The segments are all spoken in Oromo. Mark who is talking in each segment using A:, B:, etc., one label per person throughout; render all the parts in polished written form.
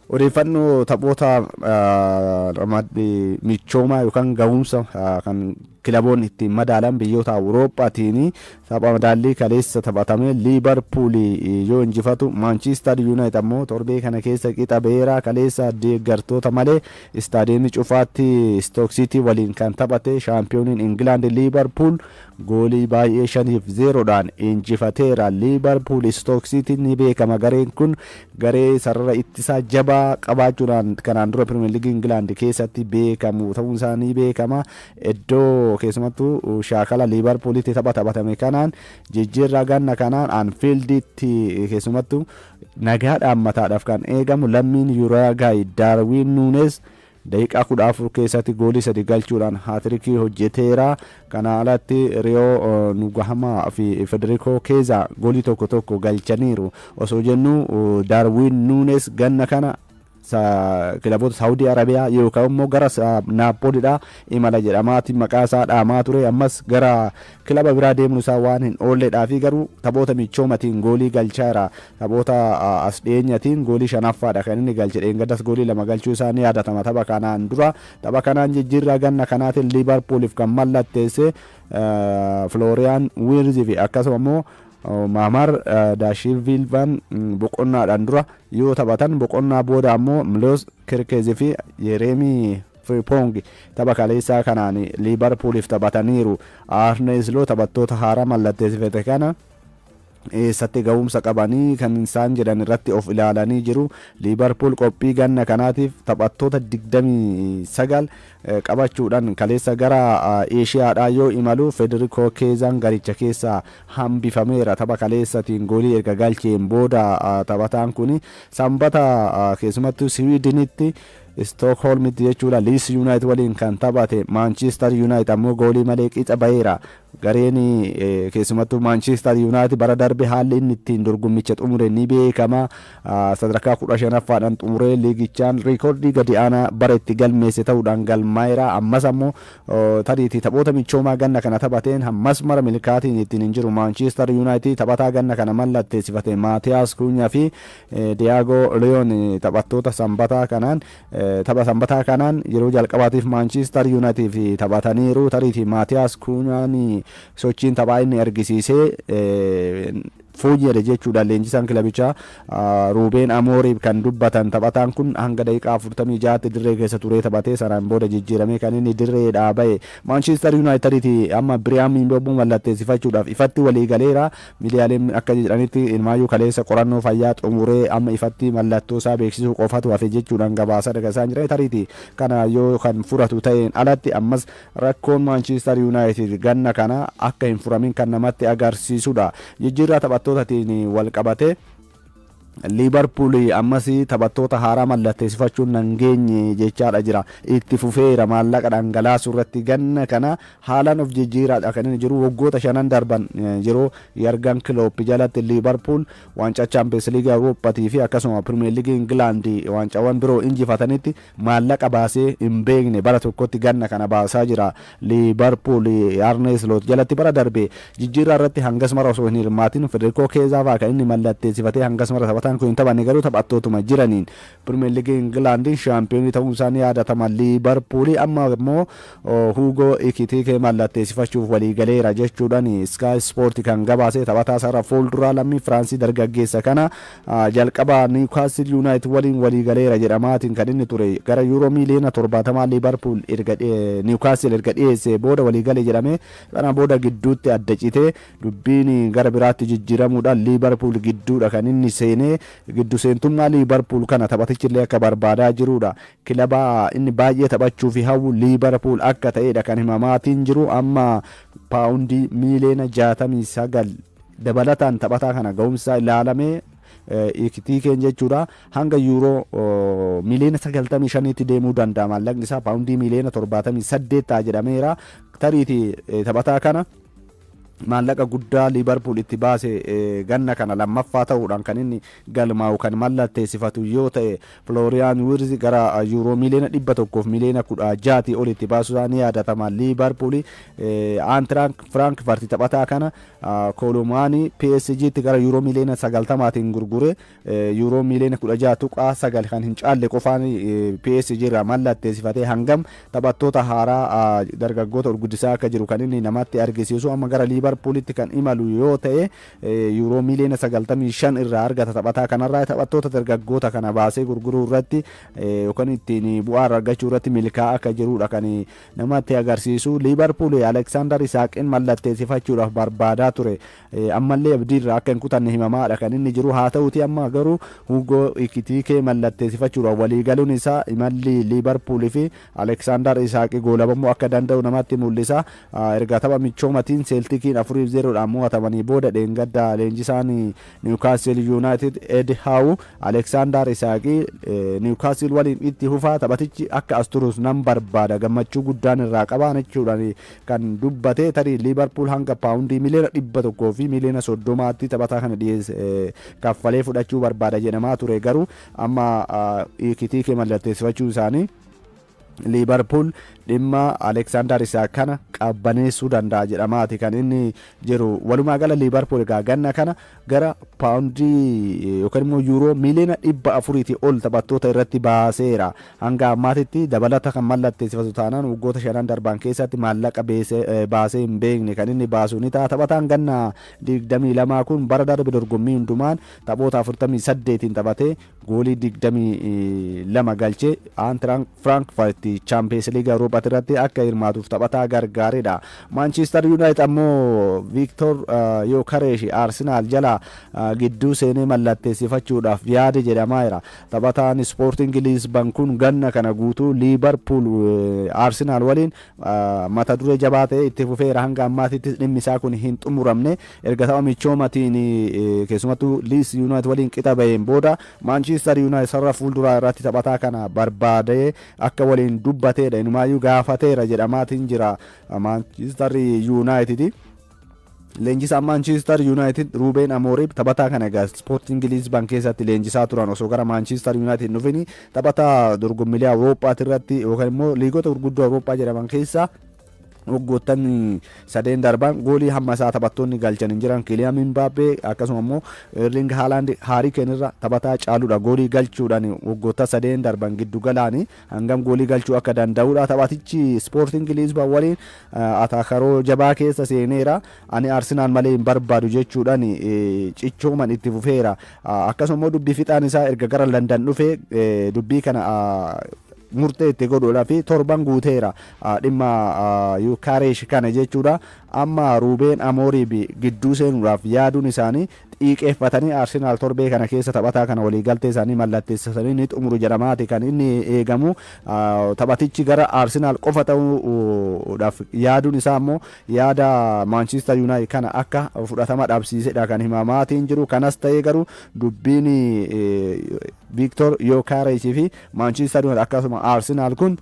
A: Odeeffannoo taphoota michoomaa yookaan ga'umsa kan kilaboonni ittiin madaalan biyyoota Awurooppaatiin tapha madaallii kaleessa taphatame Liibarpuul yoo injifatu, Maanchiistar Yuunaayit ammoo torbee kana keessa qixa beeraa. Kaleessa deeggartoota malee istaadiyeemii cufaatti Stook Siitii waliin kan taphate shaampiyooniin Ingilaand Liibarpuul goolii baay'ee 5-0dhaan injifateera. Liibarpuul Stook Siitiin ni beekama. Gareen kun garee sarara ittisaa jabaa qabaachuudhaan kanaan dura Pirimeer Liigii Ingilaand keessatti beekamu ta'uun isaa ni beekama. Iddoo keessumattuu shaakala Liibarpuulitti tapha taphatame kanaan jijjiirraa ganna kanaan Anfiilditti keessumattuu nagaa dhaammataadhaaf kan eegamu lammiin Yuraagaay Daarwiin Nuunes daqiiqaa 14 keessatti goolii 3 galchuudhaan haatirikii hojjeteera. Kana alatti Riyoo Nugahamaa fi Federikoo Keeza goolii tokko tokko galchaniiru. Osoo jennu Daarwiin Nuunes ganna kana kilaboota Saawudii Arabiyaa yookaan immoo gara Naappoolidha imala jedhamaati maqaa isaa dhaamaa ture. Ammas gara kilaba biraa deemuun isaa waan hin oolledhaa fi garuu taphoota michoomatiin goolii galchaara. Taphoota as dhiyeenyatiin goolii shanaffaadha kan inni galche. Dheengaddas goolii 2 galchuu isaa ni yaadatama. Tapha kanaan dura tapha kanaan jijjiirraa ganna kanaatiin Liibarpuuliif kan mallatteesse Flooriyaan Wiirzi fi akkasuma immoo Maamar Daashivilvan boqonnaadhaan dura yoo taphatan, boqonnaa booda ammoo Miloos Kirkeezii fi Yereemii Frimpong tapha kaleessaa kanaan Liibarpuuliif taphataniiru. Arne Slot taphattoota haaraa mallatteessifate kana eessatti ga'umsa qabanii kan isaan jedhan irratti of ilaalanii jiru. Liibarpuul qophii ganna kanaatiif taphattoota 29 qabachuudhaan kaleessa gara Eeshiyaadhaa yoo imalu, Federikoo Keezaan garicha keessaa hambifameera. Tapha kaleessatiin goolii erga galcheen booda taphataan kun sanbata keessumattuu Siwiidinitti Stookholmitti jechuudha Liis Yuunaayit waliin kan taphate Maanchiistar Yuunaayit ammoo goolii malee qixa baheera. Gareen keessumattuu Maanchiistar Yuunaayit bara darbe haalli inni ittiin dorgommicha xumure ni beekama. Sadarkaa 15ffaadhaan xumuree liigichaan riikoordii gadi aanaa bara itti galmeesse ta'uudhaan galmaa'eera. Ammas ammoo tariitii taphoota michoomaa ganna kana taphateen ammas mara milkaatiin ittiin hin jiru. Maanchiistar Yuunaayit taphataa ganna kana mallatteessifate Maatiyaas Kuunyaa fi Diyaagoo Liyoon taphattoota sanbataa kanaan tapha sanbataa kanaan yeroo jalqabaatiif Maanchiistar Yuunaayitiif taphataniiru. Tariitii Maatiyaas Kuunyaan sochiin taphaa inni argisiisee fooyya'e jechuudha leenjisaan kilabichaa Ruubeen Amooriif kan dubbatan. Taphataan kun hanga daqiiqaa 46tti dirree keessa turee taphatee sanaan booda jijjiiramee kan inni dirreedhaa bahe. Maanchiistar Yuunaayitediiti amma Biriyaam Mbeumo mallatteessifachuudhaaf ifatti walii galeera. Miidiyaaleen akka jedhanitti ilmaayyuu kaleessa qorannoo fayyaa xumuree amma ifatti mallattoo isaa beeksisuu qofatu hafe jechuudhaan gabaasa isaan jiran. Tariitii kana yoo kan furatu ta'een alatti ammas rakkoon Maanchiistar Yuunaayitid ganna kana akka hin furamin kan namatti agarsiisudha. Jijjiirraa taphattootaatiin wal qabatee Liibarpuul ammas taphattoota haaraa mallatteessifachuun nan geenye jechaadha jira. Itti fufeera maallaqa dhangalaasuu irratti. Ganna kana haalaan of jijjiiraadha kan inni jiru. Waggoota shanan darban yeroo Yargan Kiloop jalatti Liibarpuul waancaa Chaampiyoons Liigii Awurooppaatii fi akkasuma Pirimeer Liigii Ingilaandii waancaawwan biroo injifatanitti maallaqa baasee hin beekne bara tokkotti ganna kana baasaa jira. Liibarpuul Arne Sloot jalatti bara darbe jijjiirraa irratti hangas mara osoo hin hirmaatin Federikoo Keezaa fa'aa kan inni mallatteessifatee hangas mara taphataan kun hin taphanne, garuu taphattootuma jiraniin Pirimeer Liigii Ingilaandiin shaampiyoonii ta'uun isaanii yaadatama. Liibarpuul amma immoo Huugoo Ikitiikee mallatteessifachuuf walii galeera jechuudhaan Sky Sport kan gabaase. Taphataa sarara fuulduraa lammii Firaansii dargaggeessa kana jalqaba Niwukaastil Yuunaayitid waliin walii galeera jedhamaatiin kan inni ture. Gara yuuroo miiliyoona 70 Liibarpuul erga Niwukaastil erga dhiyeesse booda walii gale jedhame. Sana booda gidduutti adda citee dubbiin gara biraatti jijjiiramuudhaan Liibarpuul gidduudha kan inni seenee. Giddu seentummaa Liibarpuul kana taphatichi illee akka barbaadaa jirudha. Kilaba inni baay'ee taphachuu fi hawwu Liibarpuul akka ta'edha kan himamaatiin jiru. Amma paawundii miiliyoona 69 dabalataan taphataa kana ga'umsa ilaalamee Ikitiikeen jechuudha hanga yuuroo miiliyoona 95tti deemuu danda'a. Maallaqni isaa paawundii miiliyoona 78 ta'a jedhameera. Tariitii taphataa kana Maallaqa guddaa Liibarpuul itti baase ganna kana lammaffaa ta'uudhaan kan inni galmaa'u kan mallatteessifatu yoo ta'e, Flooriyaan Wirz gara yuuroo 116 miliyoona ol itti baasuusaa ni yaadatama. Liibarpuul Aantiraak Firaankfurt taphataa kana Koolumaanii PSGtti gara yuuroo 90 miliyoonaatiin gurgure. Yuuroo 16.9 miliyoona kan hin caalle qofaan PSG irraa mallatteessifatee hangam taphattoota haaraa dargaggoota gurguddisaa akka jiru kan inni namatti argisiisu. Amma gara Liibarpuulitti kan imalu yoo ta'e, yuuroo 95 miliyoona irraa argata taphataa kanarraa. Taphattoota dargaggoota kana baasee gurguruu irratti yookaan ittiin bu'aa argachuu irratti milkaa'aa akka jirudha kan namatti agarsiisu. Liibarpuul Aleksaandar Isaaqin mallatteessifachuudhaaf barbaadaa ture. Ammallee abdiirraa akka hin kutanne himamaadha kan inni jiru. Haa ta'uti amma garuu Hugoo Ikitiikee mallatteessifachuudhaaf waliigaluun isaa imalli Liibarpuulii fi Aleksaandar Isaaqi goolabamuu akka danda'u namatti mul'isa. Erga tapha michoomatiin Seeltikiin 4-0dhaan mo'atamanii booda, dheengadda leenjisaan Niwukaastil Yuunaayitid Ed Haawu Aleksaandar Isaaqii Niwukaastil waliin itti fufaa, taphatichi akka as turus nan barbaada, gammachuu guddaan irraa qabaan jechuudhaan kan dubbate. Tarii Liibarpuul hanga paawundii 130 miliyoona taphataa kana dhiyeesse kaffalee fudhachuu barbaada jedhamaa ture. Garuu amma Ikitiikee mallatteessifachuu isaanii Liibarpuul dhimma Aleksaandar Isaak kana qabbaneessuu danda'a jedhamaati kan inni jiru. Walumaa gala Liibarpuul egaa ganna kana gara paawundii yookaan immoo yuuroo 400 miliyoonaatii ol taphattoota irratti baaseera. Hanga ammaatitti dabalata kan mallatteessifatu taanaan, waggoota shanan darban keessatti maallaqa baasee hin beekne kan inni baasu ni ta'a. Taphataan ganna 22 kun bara darbe dorgommii hundumaan taphoota 48 taphatee goolii 22 galchee Aantiraan Firaankfurt Chaampiyeens Liiga Awurooppaa irratti akka hirmaatuuf taphataa gargaaredha. Maanchiistar Yuunaayitid ammoo Viiktor Yookareesh Arsenaal jala gidduu seenee mallatteessifachuudhaaf yaade jedhamaa jira. Taphataan Ispoortiin Liisban kun ganna kana guutuu Liibarpuul Arsenaal waliin mata duree jabaa ta'e itti fufeera. Hanga ammaatitti dhimmi isaa kun hin xumuramne. Erga tapha michoomatiin keessumattuu Liis Yuunaayitid waliin qixa baheen booda, Maanchiistar Yuunaayitid sarara fuulduraa irratti taphataa kana barbaadee akka waliin dubbateedha, inumaayyuu gaafateera jedhamaatiin jira Maanchiistar Yuunaayitid. Leenjisaan Maanchiistar Yuunaayitid Ruubeen Amooriim taphataa kana egaa Ispoortiin Liisban keessatti leenjisaa turan. Osoo gara Maanchiistar Yuunaayitid hin dhufin taphataa dorgommiilee Awurooppaati irratti yookaan immoo liigota gurguddoo Awurooppaa jedhaman keessaa waggoottan sadeen darban goolii hamma isaa taphattoonni galchan hin jiran. Kiiliyaan Imbaappee akkasuma immoo Erling Haaland, Haarii Keen irra taphataa caaludha goolii galchuudhaan. Waggoota sadeen darban giddu galaanii hangam goolii galchuu akka danda'udha. Taphatichi Ispoortiin Liisban waliin ataakaroo jabaa keessa seeneera. Ani Arsenaal malee hin barbaadu jechuudhaan cichooman itti fufeera. Akkasuma immoo dubbii fixaan isaa erga gara Landan dhufee dubbii kana murtee itti godhuudhaa fi torban guuteera dhimma Yuukaareesh kana jechuudha. Amma Ruubeen Amooriib gidduu seenuudhaaf yaaduun isaanii xiiqeeffatanii Arsenaal torbee kana keessa taphataa kana waliigaltee isaanii mallatteessisanii ni xumuru jedhamaati kan inni eegamu. Taphatichi gara Arsenaal qofa ta'uudhaaf yaaduun isaa immoo yaada Maanchiistar Yuunaayitid kana akka fudhatama dhabsiisedha kan himamaatiin jiru. Kanas ta'ee garuu dubbiin Viiktor Yookareeshii fi Maanchiistar Yuunaayitid akkasuma Arsenaal kun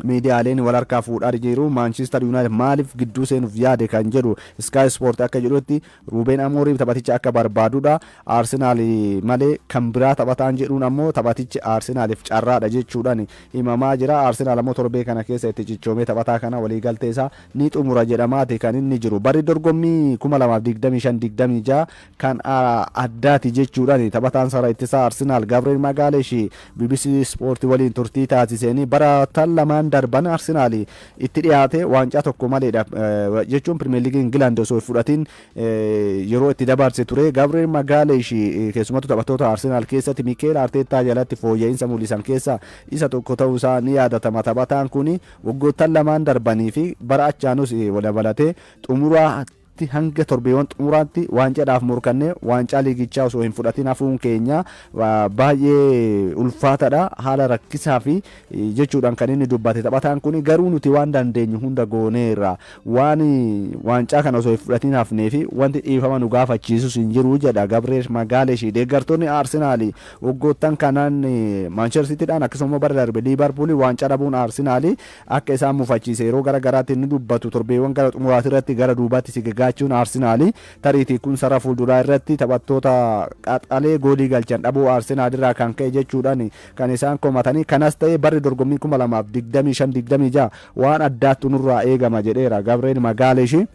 A: miidiyaaleen wal harkaa fuudhaa jiru. Maanchiistar Yuunaayitid maaliif gidduu seenuuf yaade kan jedhu, Sky Sport akka jedhutti Ruubeen Amooriif taphaticha akka barbaadudha. Arsenaal malee kan biraa taphataan jedhuun ammoo taphatichi Arsenaaliif carraadha jechuudhaan himamaa jira. Arsenaal ammoo torbee kana keessa itti cichoomee taphataa kana waliigaltee isaa ni xumura jedhamaati kan inni jiru. Barri dorgommii 2025-26 kan addaati jechuudhaan taphataan sarara ittisaa Arsenaal Gabriel Magaaleesh BBC Sport waliin turtii taasiseen, bara tan lamaan darban Arsenaal itti dhiyaate waancaa tokko maleedha jechuun Pirimeer Liigii Ingilaand osoo fudhatiin yeroo itti dabarse ture. Gabriel Magaaleesh keessumattuu taphattoota Arsenaal keessatti Mikeel Arteettaa jalatti fooyya'insa mul'isan keessaa isa tokko ta'uusaa ni yaadatama. Taphataan kun waggoottan lamaan darbanii fi bara achaanus dabalatee xumuraa hanga torbeewwan xumuraatti waancaadhaaf morkannee waancaa liigichaa osoo hin fudhatin hafuun keenya baay'ee ulfaataadha, haala rakkisaa fi jechuudhaan kan inni dubbate. Taphataan kun garuu nuti waan dandeenyu hunda gooneerra, waan waancaa kana osoo hin fudhatin hafnee fi wanti dhiifama nu gaafachiisus hin jiru jedha Gabriel Magaaleesh. Deeggartoonni Arsenaal waggoottan kanaan Maanchister Siitiidhaan akkasuma bara darbe Liibarpuul waancaa dhabuun Arsenaal akka isaan mufachiise yeroo gara garaatti ni dubbatu. Torbeewwan gara xumuraati irratti gara duubaatti si argaachuun Arsenaali tariitii kun sarara fuulduraa irratti taphattoota qaxalee goolii galchan dhabuu Arsenaal irraa kan ka'e jechuudhaan kan isaan komatanii. Kanas ta'e, barri dorgommii 2025-26 waan addaattu nurraa eegama jedheera Gabriel Magaaleeshi.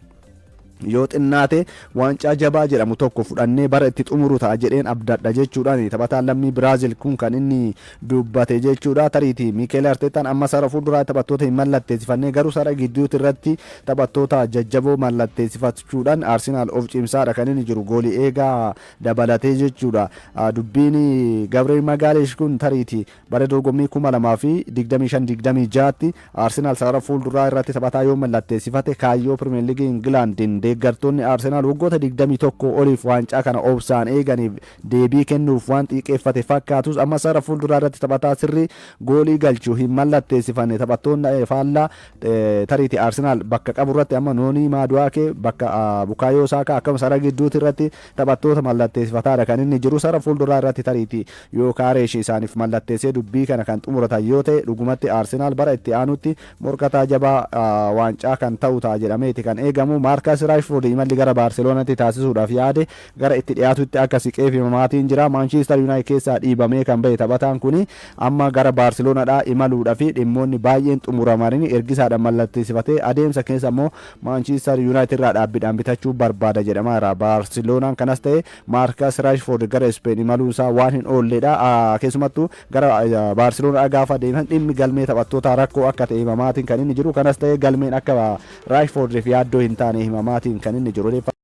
A: Yoo xinnaate waancaa jabaa jedhamu tokko fudhannee bara itti xumuru ta'a jedheen abdadha jechuudhaan taphataan lammii Biraazil kun kan inni dubbate jechuudha. Tariitii Miikeel Arteetaan amma sarara fuulduraa taphattoota hin mallatteessifannee, garuu sarara gidduutti irratti taphattoota jajjaboo mallatteessifachuudhaan Arsenaal of cimsaadha kan inni jiru, goolii eegaa dabalatee jechuudha. Dubbiin Gabriel Magaaleesh kun tariitii bara dorgommii 2025-26tti Arsenaal sarara fuulduraa irratti taphataa yoo mallatteessifate, kaayyoo Pirimeer Liigii Ingilaandiin deeggartoonni Arsenaal waggoota 21 oliif waancaa kana obsaan eeganiif deebii kennuuf waan xiiqeeffate fakkaatus, amma sarara fuulduraa irratti taphataa sirrii goolii galchuu hin mallatteessifanne. Taphattoonni faallaa tariitii Arsenaal bakka qabu irratti amma Noonii Maaduwaakee bakka Bukaayoo Saakaa, akkuma sarara gidduuti irratti taphattoota mallatteessifataadha kan inni jiru. Sarara fuulduraa irratti tariitii yoo Kaareesh isaaniif mallatteessee dubbii kana kan xumuratan yoo ta'e, dhugumatti Arsenaal bara itti aanutti morkataa jabaa waancaa kan ta'u ta'a jedhameeti kan eegamu. Maarkas Raashfoord imalli gara Baarseloonatti taasisuudhaaf yaade gara itti dhiyaatutti akka siqee himamaatiin jira. Maanchiistar Yuunaayitid keessaa dhiibamee kan bahe taphataan kuni amma gara Baarseloonadhaa imaluudhaaf dhimmoonni baay'een xumuramanii ergisaadhaan mallatteessifatee, adeemsa keessa immoo Maanchiistar Yuunaayitid irraa dhaabbiidhaan bitachuu barbaada jedhamaara. Baarseloonaan kanas ta'e Maarkas Raashfoord gara Ispeen imaluunsaa waan hin oolledha. Keessumattuu gara Baarseloonaa gaafa deeman dhimmi galmee taphattoota rakkoo akka ta'e himamaatiin kan inni jiru. Kanas ta'e, galmeen akka Raashfoordiif yaaddoo hin taane himamaatiin kan inni jiru.